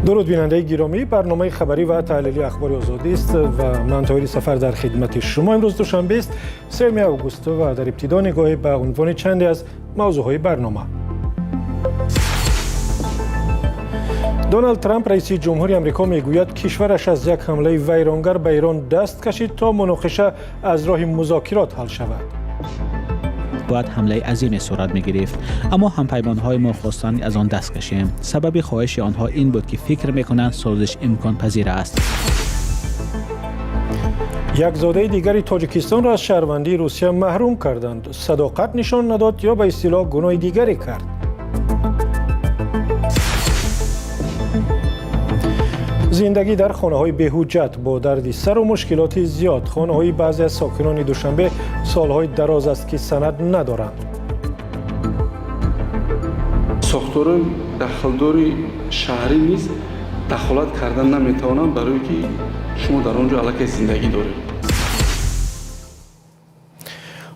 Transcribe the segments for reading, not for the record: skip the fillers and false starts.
Дуруд, бинандаи гиромӣ. Барномаи хабарӣ ва таҳлилии Ахбори Озодӣ аст ва ман Тоҳири Сафар дар хидмати шумо. Имрӯз душанбе аст, 3 август, ва дар ибтидо нигоҳе ба унвони чанде аз мавзӯъҳои барнома. Доналд Трамп, раиси ҷумҳури Амрико, мегӯяд, кишвараш аз як ҳамлаи вайронгар ба Эрон даст кашид, то муноқиша аз роҳи музокирот ҳал шавад. Бояд ҳамлаи азиме сурат мегирифт, аммо ҳампаймонҳои мо хостанд, аз он даст кашем. Сабаби хоҳиши онҳо ин буд, ки фикр мекунанд, созиш имконпазир аст. Як зодаи дигари Тоҷикистонро аз шаҳрвандии Русия маҳрум карданд. Садоқат нишон надод ё ба истилоҳ гуноҳи дигаре кард? Зиндагӣ дар хонаҳои беҳуҷҷат бо дарди сару мушкилоти зиёд. Хонаҳои баъзе аз сокинони Душанбе солҳои дароз аст, ки санад надоранд. Сохторҳои дахлдори шаҳрӣ низ дахолат кардан наметавонанд, барое ки шумо дар он ҷо аллакай зиндагӣ доред.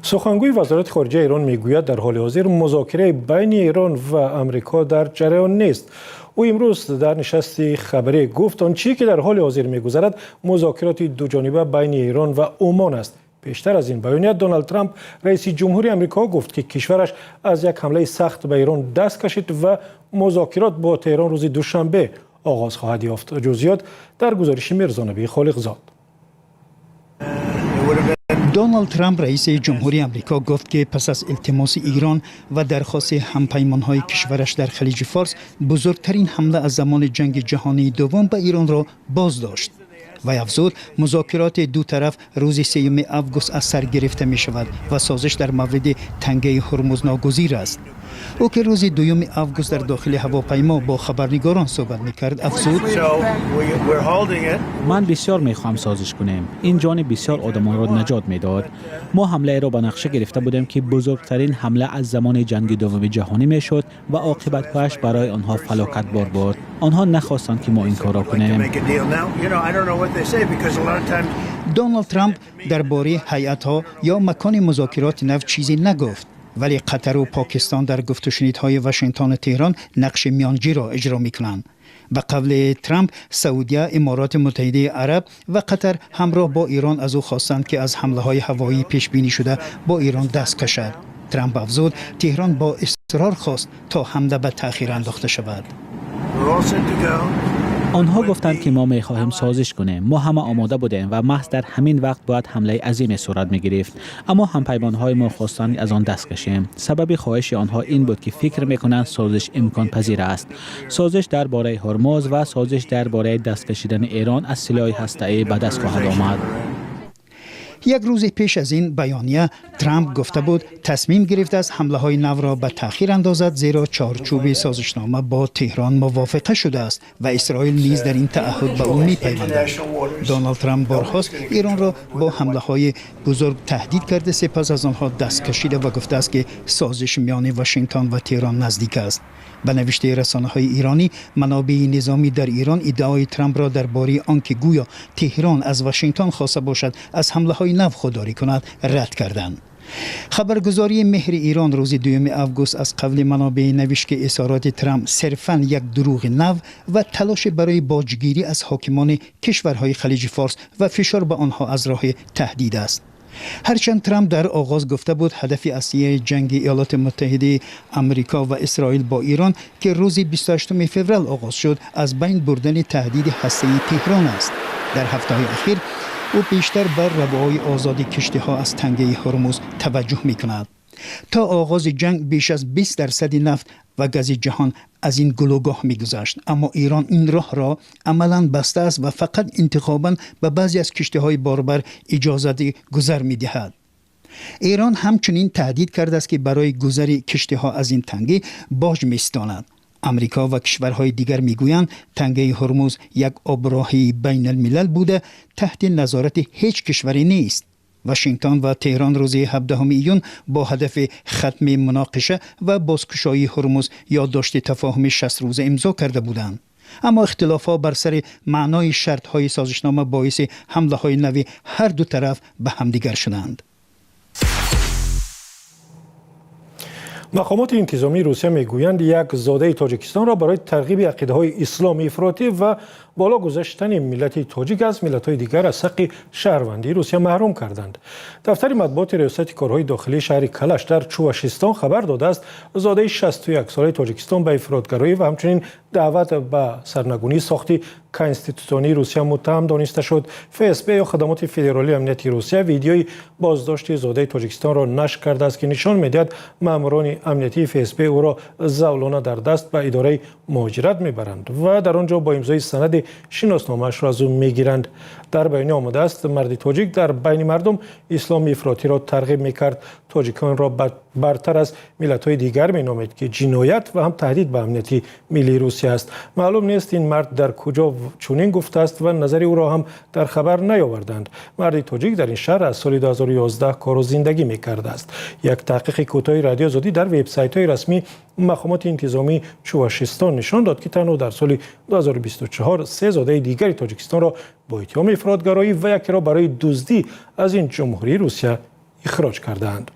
Сухангӯи Вазорати хориҷаи Эрон мегӯяд, дар ҳоли ҳозир музокираи байни Эрон ва Амрико дар ҷараён нест. Ӯ имрӯз дар нишасти хабарӣ гуфт, он чӣ ки дар ҳоли ҳозир мегузарад, музокироти дуҷониба байни Эрон ва Умон аст. Пештар аз ин баёния Доналд Трамп, раиси ҷумҳури Амрико, гуфт, ки кишвараш аз як ҳамлаи сахт ба Эрон даст кашид ва музокирот бо Теҳрон рӯзи душанбе оғоз хоҳад ёфт. Ҷузъиёт дар гузориши Мирзонабии Холиқзод. Доналд Трамп, раиси ҷумҳури Амрико, гуфт, ки пас аз илтимоси Ирон ва дархости ҳампаймонҳои кишвараш дар Халиҷи Форс, бузургтарин ҳамла аз замони ҷанги ҷаҳонии дуввум ба Иронро боздошт. Вай афзуд, музокироти ду тараф рӯзи 3 август аз сар гирифта мешавад ва созиш дар мавриди тангаи Ҳурмуз ногузир аст. Ӯ, ки рӯзи 2 август дар дохили ҳавопаймо бо хабарнигорон суҳбат мекард, афзуд: Ман бисёр мехоҳам созиш кунем. Ин ҷони бисёр одамонро наҷот медод. Мо ҳамлаеро ба нақша гирифта будем, ки бузургтарин ҳамла аз замони ҷанги дуввуми ҷаҳонӣ мешуд ва оқибатҳояш барои онҳо фалокатбор буд. Онҳо нахостанд, ки мо ин корро кунем. Доналд Трамп дар бораи ҳайатҳо ё макони музокироти нав чизе нагуфт, вале Қатару Покистон дар гуфтушунидҳои Вашингтону Теҳрон нақши миёнҷиро иҷро мекунанд. Ба қавли Трамп, Саудия, Имороти Муттаҳидаи Араб ва Қатар ҳамроҳ бо Эрон аз ӯ хостанд, ки аз ҳамлаҳои ҳавоии пешбинӣ шуда бо Эрон даст кашад. Трамп афзуд, Теҳрон бо исрор хост, то ҳамла ба таъхир андохта шавад. Онҳо гуфтанд, ки мо мехоҳем созиш кунем. Мо ҳама омода будем ва маҳз дар ҳамин вақт бояд ҳамлаи азиме сурат мегирифт, аммо ҳампаймонҳои мо хостанд, аз он даст кашем. Сабаби хоҳиши онҳо ин буд, ки фикр мекунанд, созиш имконпазир аст. Созиш дар бораи Ҳурмуз ва созиш дар бораи даст кашидани Эрон аз силоҳи ҳастаӣ ба даст хоҳад омад. Як рӯзе пеш аз ин баёния Трамп гуфта буд, тасмим гирифтааст ҳамлаҳои навро ба таъхир андозад, зеро чорчӯби созишнома бо Теҳрон мувофиқа шудааст ва Исроил низ дар ин таъаҳҳуд ба ӯ мепайвандад. Доналд Трамп борҳост Эронро бо ҳамлаҳои бузург таҳдид карда, сипас аз онҳо даст кашида ва гуфтааст, ки созиш миёни Вашингтон ва Теҳрон наздик аст. Ба навиштаи расонаҳои иронӣ, манобеи низомӣ дар Эрон иддаои Трампро дар бораи он ки гӯё Теҳрон аз Вашингтон хоста бошад аз ҳамлаҳои нав худдорӣ кунад, рад карданд. Хабаргузории Меҳри Эрон рӯзи 2 август аз қавли манобеъ навишт, ки изҳороти Трамп сирфан як дурӯғи нав ва талоше барои боҷгирӣ аз ҳокимони кишварҳои Халиҷи Форс ва фишор ба онҳо аз роҳи таҳдид аст. Ҳарчанд Трамп дар оғоз гуфта буд, ҳадафи аслии ҷанги Иёлоти Муттаҳидаи Амрико ва Исроил бо Эрон, ки рӯзи 28 феврал оғоз шуд, аз байн бурдани таҳдиди ҳастаии Теҳрон аст, дар ҳафтаҳои ахир ӯ бештар бар равоҳои озоди киштиҳо аз тангаи Ҳурмуз таваҷҷӯҳ мекунад. То оғози ҷанг беш аз 20 дарсади нафт ва гази ҷаҳон аз ин гулӯгоҳ мегузашт, аммо Эрон ин роҳро амалан бастааст ва фақат интихобан ба баъзе аз киштиҳои борбар иҷозати гузар медиҳад. Эрон ҳамчунин таҳдид кардааст, ки барои гузари киштиҳо аз ин тангӣ боҷ меситонад. Амрико ва кишварҳои дигар мегӯянд, тангаи Ҳурмуз як оброҳи байналмилал буда, таҳти назорати ҳеҷ кишваре нест. Вашингтон ва Теҳрон рӯзи 17 июн бо ҳадафи хатми муноқиша ва бозкушоии Ҳурмуз ёддошти тафоҳуми 60 рӯза имзо карда буданд, аммо ихтилофҳо бар сари маънои шартҳои созишнома боиси ҳамлаҳои нави ҳар ду тараф ба ҳамдигар шуданд. Мақомоти интизомии Русия мегӯянд, як зодаи Тоҷикистонро барои тарғиби ақидаҳои исломи ифротӣ ва боло гузоштани миллати тоҷик аз миллатҳои дигар аз ҳаққи шаҳрвандии Русия маҳрум карданд. Дафтари матбуоти Риёсати корҳои дохилии шаҳри Калаш дар Чувашистон хабар додааст, зодаи 61-солаи Тоҷикистон ба ифротгароӣ ва ҳамчунин даъват ба сарнагунии сохти конститутсионии Русия муттаҳам дониста шуд. ФСБ ё Хадамоти федералии амнияти Русия видеои боздошти зодаи Тоҷикистонро нашр кардааст, ки нишон медиҳад, маъмурони амниятии ФСБ ӯро завлона дар даст ба идораи муҳоҷират мебаранд ва дар он ҷо бо имзои санади шиносномаашро аз ӯ мегиранд. Дар баёния омадааст, марди тоҷик дар байни мардум исломи ифротиро тарғиб мекард, тоҷиконро бартар аз миллатҳои дигар меномед, ки ҷиноят ва ҳам таҳдид ба амнияти миллии Русия аст. Маълум нест, ин мард дар куҷо чунин гуфтааст ва назари ӯро ҳам дар хабар наёварданд. Марди тоҷик дар ин шаҳр аз соли 2011 кору зиндагӣ мекардааст. Як таҳқиқи кӯтоҳи Радиои Озодӣ дар вебсайтҳои расмии мақомоти интизомии Чувашистон нишон дод, ки танҳо дар соли 2024 се зодаи дигари Тоҷикистонро бо иттиҳоми ифротгароӣ ва якеро барои дуздӣ аз ин ҷумҳурии Русия ихроҷ кардаанд.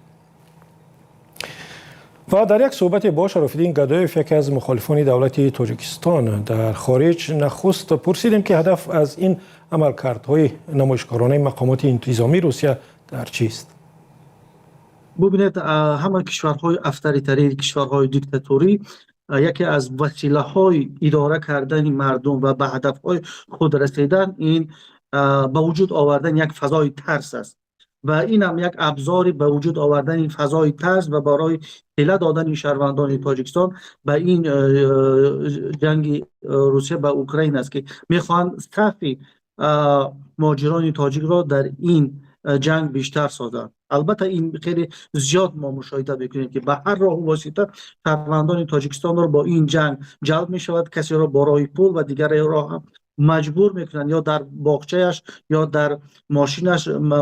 Ва дар як суҳбате бо Шарофиддин Гадоев, яке аз мухолифони давлати Тоҷикистон дар хориҷ, нахуст пурсидем, ки ҳадаф аз ин амалкардҳои намоишгаронаи мақомоти интизомии Русия дар чист. Бубинед, ҳама кишварҳои авторитарӣ, кишварҳои диктаторӣ яке аз василаҳои идора кардани мардум ва ба ҳадафҳои худ расидан ин ба вуҷуд овардани як фазои тарс аст ва инам як абзори ба вуҷуд овардани фазои тарс ва барои ҳила додани шаҳрвандони Тоҷикистон ба ин ҷанги Русия ба Украина аст, ки мехоҳанд сафи муҳоҷирони тоҷикро дар ин ҷанг бештар созанд. Албатта, ин хеле зиёд мо мушоҳида мекунем, ки ба ҳар роҳу восита шаҳрвандони Тоҷикистонро бо ин ҷанг ҷалб мешавад. Касеро бо роҳи пул ва дигареро ҳам маҷбур мекунанд, ё дар боғчаяш, ё дар мошинаш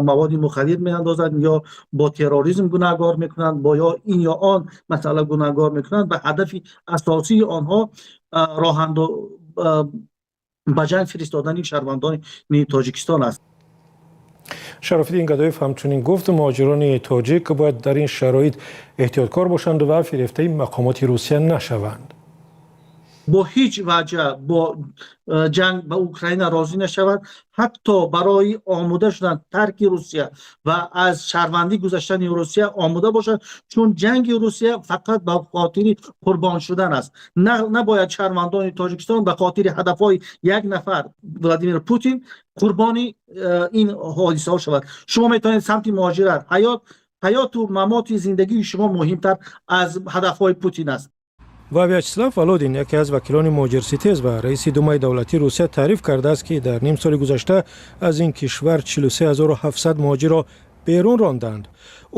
маводи мухаддир меандозанд, ё бо терроризм гунаҳгор мекунанд, бо ё ин ё он масъала гунаҳгор мекунанд. Ба ҳадафи асосии онҳо роҳандо ба ҷанг фиристодани шаҳрвандони Тоҷикистон аст. Шарофиддин Гадоев ҳамчунин гуфт, муҳоҷирони тоҷик бояд дар ин шароит эҳтиёткор бошанд ва фирефтаи мақомоти Русия нашаванд. Бо ҳеҷ ваҷҳ бо ҷанг ба Украина розӣ нашавад. Ҳатто барои омода шудан тарки Русия ва аз шаҳрвандӣ гузаштани Русия омода бошад, чун ҷанги Русия фақат ба хотири қурбон шудан аст. Набояд шаҳрвандони Тоҷикистон ба хотири ҳадафҳои як нафар, Владимир Путин, қурбони ин ҳодисаҳо шавад. Шумо метавонед самти муҳоҷират, ҳаёту мамоти зиндагии шумо муҳимтар аз ҳадафҳои Путин аст. Ва Вячеслав Володин, яке аз вакилони муҳоҷирситез ва раиси Думаи давлатии Русия, таъриф кардааст, ки дар ним соли гузашта аз ин кишвар 43 700 муҳоҷирро берун ронданд.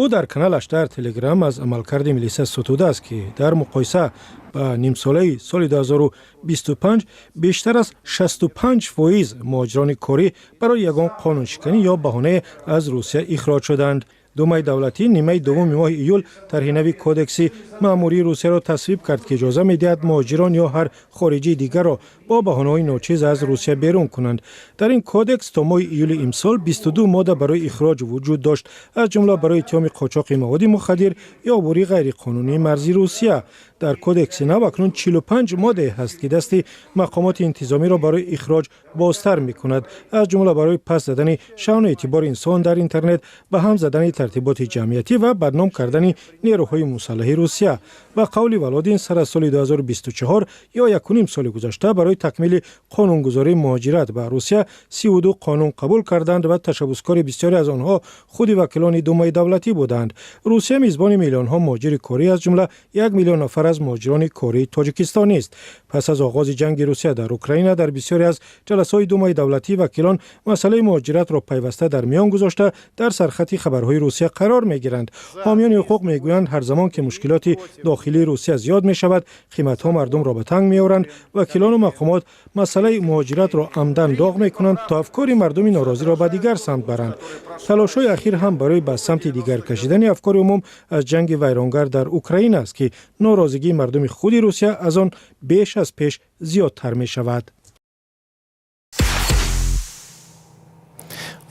Ӯ дар каналаш дар Телеграм аз амалкарди милиса сутудааст, ки дар муқоиса ба нимсолаи соли 2025 бештар аз 65% муҳоҷирони корӣ барои ягон қонуншиканӣ ё баҳонае аз Русия ихроҷ шуданд. Думаи давлатӣ нимаи дуввуми моҳи июл тарҳи нави Кодекси маъмурии Русияро тасвиб кард, ки иҷоза медиҳад муҳоҷирон ё ҳар хориҷии дигарро бо баҳонаҳои ночиз аз Русия берун кунанд. Дар ин кодекс то моҳи июли имсол 22 модда барои ихроҷ вуҷуд дошт, аз ҷумла барои иттиҳоми қочоқи маводи мухаддир ё убури ғайриқонунии марзи Русия. Дар кодекси нав акнун 45 моддае ҳаст, ки дасти мақомоти интизомиро барои ихроҷ бозтар мекунад, аз ҷумла барои паст задани шаъну эътибори инсон дар интернет, ба ҳам задани тартиботи ҷамъиятӣ ва бадном кардани нерӯҳои мусаллаҳи Русия. Ба қавли Володин, сар аз соли 2024 ё якуним соли гузашта барои такмили қонунгузории муҳоҷират ба Русия 32 қонун қабул карданд ва ташаббускори бисёре аз онҳо худи вакилони Думаи давлатӣ буданд. Русия мизбони миллионҳо муҳоҷири корӣ, аз ҷумла 1 миллион нафар аз муҳоҷирони кории тоҷикистонист. Пас аз оғози ҷанги Русия дар Украина дар бисёре аз ҷаласаҳои Думаи давлатӣ вакилон масъалаи муҳоҷиратро пайваста дар миён гузошта, дар сархати хабарҳои Русия қарор мегиранд. Ҳомиёни ҳуқуқ мегӯянд, ҳар замон ки мушкилоти дохилии Русия зиёд мешавад, қиматҳо мардумро ба танг меоранд, вакилону мақомот масъалаи муҳоҷиратро амдан доғ мекунанд, то афкори мардуми норозиро ба дигар самт баранд. Талошҳои ахир ҳам барои ба самти дигар кашидани афкори умум аз ҷанги вайронгар дар Украина аст, ки норозигии мардуми худи Русия аз он беш аз пеш зиёдтар мешавад.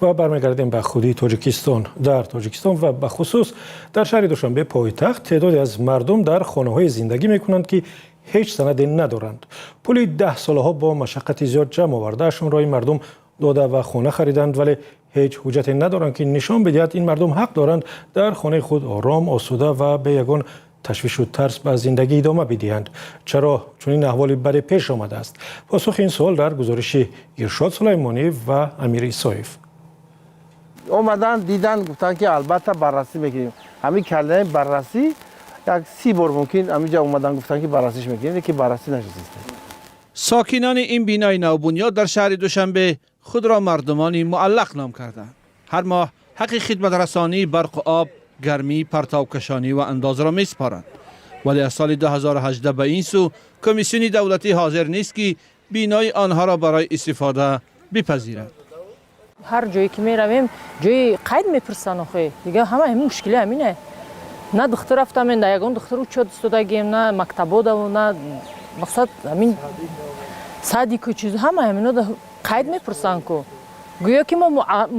Ва бармегардем ба худи Тоҷикистон. Дар Тоҷикистон ва бахусус дар шаҳри Душанбе, пойтахт, теъдоде аз мардум дар хонаҳое зиндагӣ мекунанд, ки ҳеҷ санаде надоранд. Пули 10 солаҳо бо машаққати зиёд ҷамъ овардаашонро ин мардум дода ва хона хариданд, вале ҳеҷ ҳуҷҷате надоранд, ки нишон бидиҳад ин мардум ҳақ доранд дар хонаи худ ором, осуда ва бе ягон ташвишу тарс ба зиндагӣ идома бидиҳанд. Чаро чунин аҳволи баде пеш омадааст? Посухи ин суол дар гузориши Иршод Сулаймонӣ ва Амир Исоев. Омадан, дидан, гуфтанд, ки албатта баррасӣ мекунем. Ҳамин калимаи баррасӣ як 30 бор мумкин ҳаминҷа омадан, гуфтанд, ки баррасиш мекунем, ки баррасӣ нашудааст. Сокинони ин бинои навбунёд дар шаҳри Душанбе худро мардумони муаллақ ном карданд. Ҳар моҳ ҳаққи хидматрасонии барқу об, гармӣ, партовкашонӣ ва андозро месупоранд, вале аз соли 2018 ба ин сӯ комиссиони давлатӣ ҳозир нест, ки бинои онҳоро барои истифода бипазирад. Ҳар ҷое ки меравем, ҷои қайд мепурсанд. Охе, дига ҳама ҳамин мушкили ҳамине. На духтур рафтам, на ягон духтур учёт истодагием, на мактабодаву, на мақсад ҳамин садику чиз, ҳама ҳамино қайд мепурсанд ку, гӯё ки мо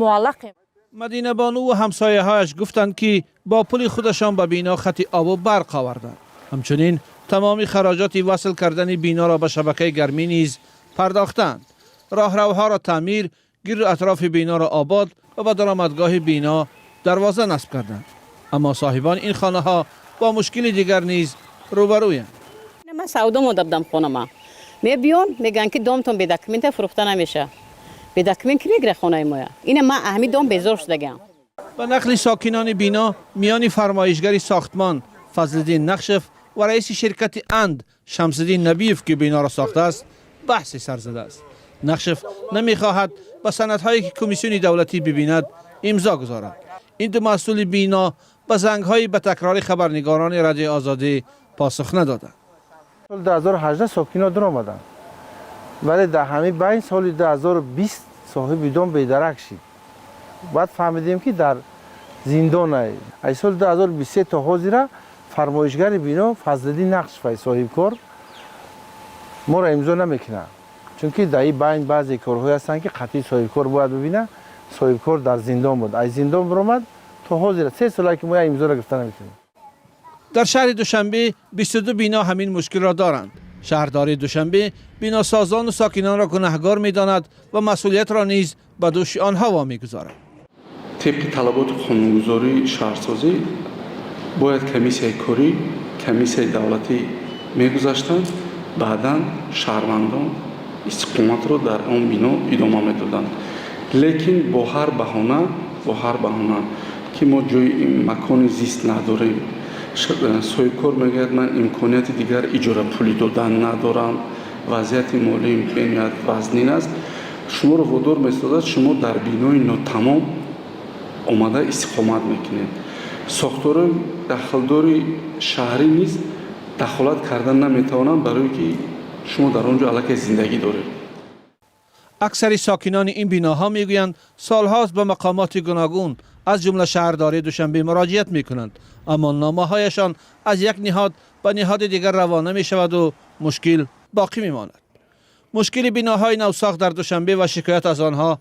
муаллақем. Мадинабону ва ҳамсояҳояш гуфтанд, ки бо пули худашон ба бино хати обу барқ оварданд, ҳамчунин тамоми хароҷоти васл кардани биноро ба шабакаи гармӣ низ пардохтанд, роҳравҳоро таъмир, гирду атрофи биноро обод ва ба даромадгоҳи бино дарвоза насб карданд. Аммо соҳибони ин хонаҳо бо мушкили дигар низ рӯбарӯянд. Ман савдо монда будам хонама. Мебиён, мегӯянд, ки домтон бе документа фурӯхта намеша. Бе документ ки мегира хонаи моя? Ина ман ҳами дом безор шудагиам. Ба нақли сокинони бино, миёни фармоишгари сохтмон Фазлиддин Нақшев ва раиси ширкати Анд Шамсиддин Набиев, ки биноро сохтааст, баҳсе сар задааст. Нақшев намехоҳад ба санадҳое, ки комиссиони давлатӣ бибинад, имзо гузорад. Ин ду масъули бино ба зангҳои ба такрори хабарнигорони Радиои Озодӣ посух надоданд. Соли 2018 сокино дуромаданд, вале дар ҳамин байн соли 2020 соҳиби дом бедарак шид. Баъд фаҳмидем, ки дар зиндон. Аз соли 2023 то ҳозира фармоишгари бино Фазлиддин Нақшев, соҳибкор, моро имзо намекунад, чунки дар ин байн баъзе корҳое ҳастанд, ки қатъи соҳибкор бояд бибинад. Соҳибкор дар зиндон буд, аз зиндон биромад. То ҳозира 3 сола, ки мо як имзоро гирифта наметавонем. Дар шаҳри Душанбе 22 бино ҳамин мушкилро доранд. Шаҳрдории Душанбе биносозону сокинонро гунаҳгор медонад ва масъулиятро низ ба дӯши онҳо вомегузорад. Тибқи талаботи қонунгузории шаҳрсозӣ бояд комиссияи корӣ, комиссияи давлатӣ мегузаштанд, баъдан шаҳрвандон истиқоматро дар он бино идома медоданд. Лекин бо ҳар баҳона, ки мо ҷои макони зист надорем, соҳибкор мегӯяд, ман имконияти дигар иҷорапулӣ додан надорам, вазъияти молиим бениҳоят вазнин аст, шуморо водор месозад, шумо дар бинои нотамом омада истиқомат мекунед. Сохторҳои дахлдори шаҳрӣ низ дахолат карда наметавонанд, барое ки шумо дар он ҷо аллакай зиндагӣ доред. Аксари сокинони ин биноҳо мегӯянд, солҳост ба мақомоти гуногун, аз ҷумла шаҳрдории Душанбе, муроҷиат мекунанд, аммо номаҳояшон аз як ниҳод ба ниҳоди дигар равона мешаваду мушкил боқӣ мемонад. Мушкили биноҳои навсохт дар Душанбе ва шикоят аз онҳо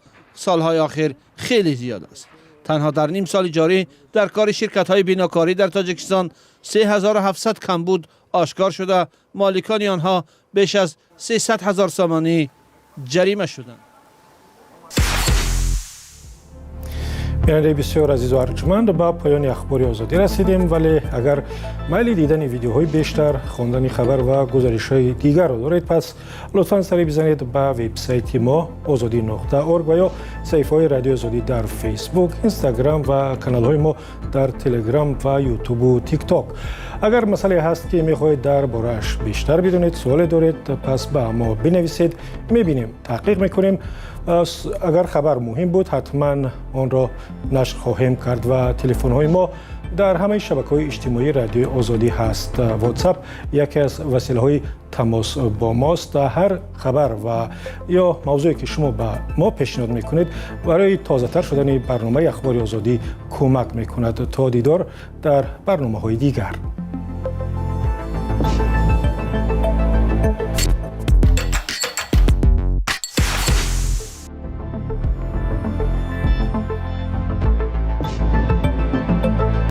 солҳои охир хеле зиёд аст. Танҳо дар ним соли ҷорӣ дар кори ширкатҳои бинокорӣ дар Тоҷикистон 3700 камбуд ошкор шуда, моликони онҳо беш аз 300 ҳазор сомонӣ ҷарима шуданд. Бинандаи бисёр азизу арҷманд, ба поёни Ахбори Озодӣ расидем, вале агар майли дидани видеоҳои бештар, хондани хабар ва гузоришҳои дигарро доред, пас лутфан сари бизанед ба вебсайти мо озодӣ.орг ва ё саҳифаҳои Радиои Озодӣ дар Фейсбук, Инстаграм ва каналҳои мо дар Телеграм ва Ютубу Тикток. Агар масъалае ҳаст, ки мехоҳед дар борааш бештар бидонед, суоле доред, пас ба мо бинависед, мебинем, таҳқиқ мекунем. Агар хабар муҳим буд, ҳатман онро нашр хоҳем кард. Ва телефонҳои мо дар ҳамаи шабакаҳои иҷтимоии Радиои Озодӣ ҳаст. Ватсап яке аз василаҳои тамос бо мост. Ҳар хабар ва ё мавзӯе, ки шумо ба мо пешниҳод мекунед, барои тозатар шудани барномаи Ахбори Озодӣ кӯмак мекунад. То дидор дар барномаҳои дигар.